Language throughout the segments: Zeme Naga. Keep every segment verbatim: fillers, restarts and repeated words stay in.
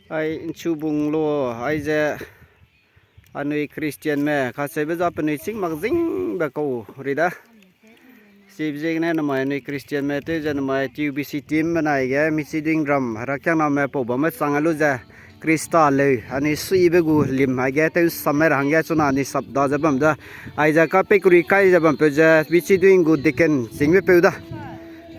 Ai nchu bung lo, aize anui Christianme kacheube za penui chîng mak zingbe kau ri da. Chibe ziegene namai anui Christianme tew ze namai T U B C team benai ge michiding ram herakiangname pau bamme chang a lu ze Khrista leu anui suibe gu lim aige tew samme ra hangge chuna anui sap da ze bam da. Aize kapei kuri kai ze bampeu ze michiding gu deacon chîngbe peu da.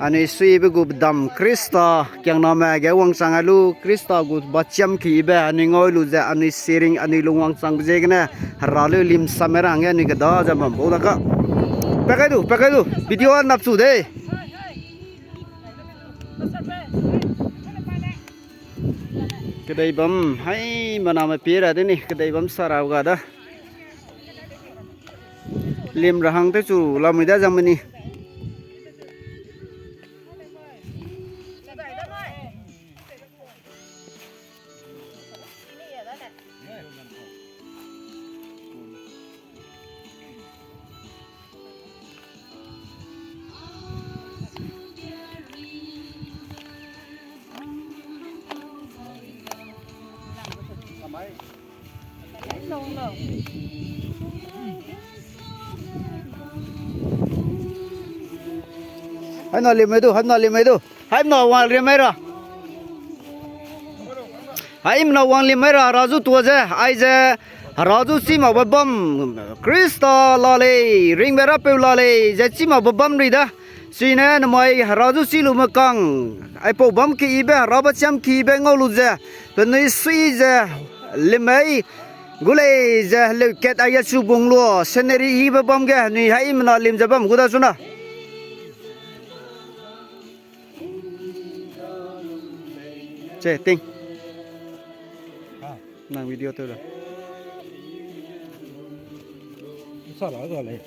Anui suibe gu bedam Khrista kiangname ge wangchang a lu Khrista gu bachiam keyibe anui ngau lu ze anui siring anui lung wangchangbe ziegene Hera leu lim samme ra hangge anui keda ze bam bau da ka. Pe kai du, pe kai du, video a nap chu de. Kedei bam, haimena me pie ra de ni, kedei bam sa ra ga da. Lim ra hang tew chu lamui da zang me ni. Haimna lim mai du, haimna lim mai du. Haimna wang lim mai ra. Haimna wang lim mai ra, Hera zu tua ze, aize, Hera zu chî makbe bam, Khrista la lei, ringbe Rapeu la lei, ze chî makbe bam ri da. Chine namai Hera zu chî lume kang, aipau bam keyibe, Hera bachiam keyibe ngau lu ze, penui sui ze, lim mai, gu lei ze, heleu kat aia chu bung lua, scenery yibe bam ge, nui haimena lim ze bam gu da chuna. Che, ting. Nang video tew la. Sa la ga lei.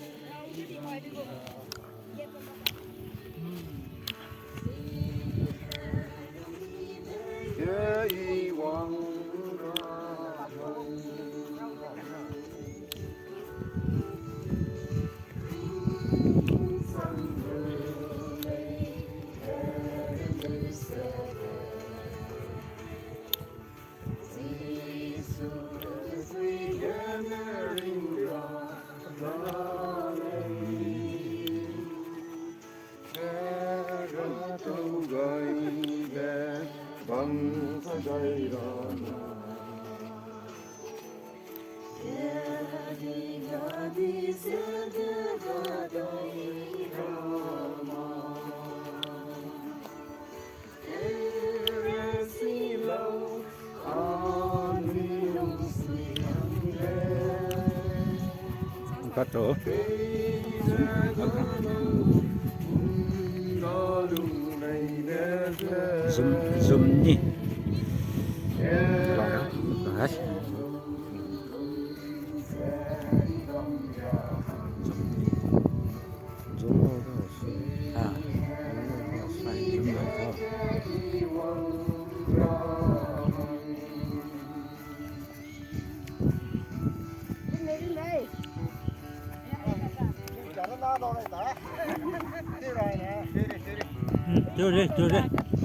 Kato. Zoom, zoom ni. Zoom ni.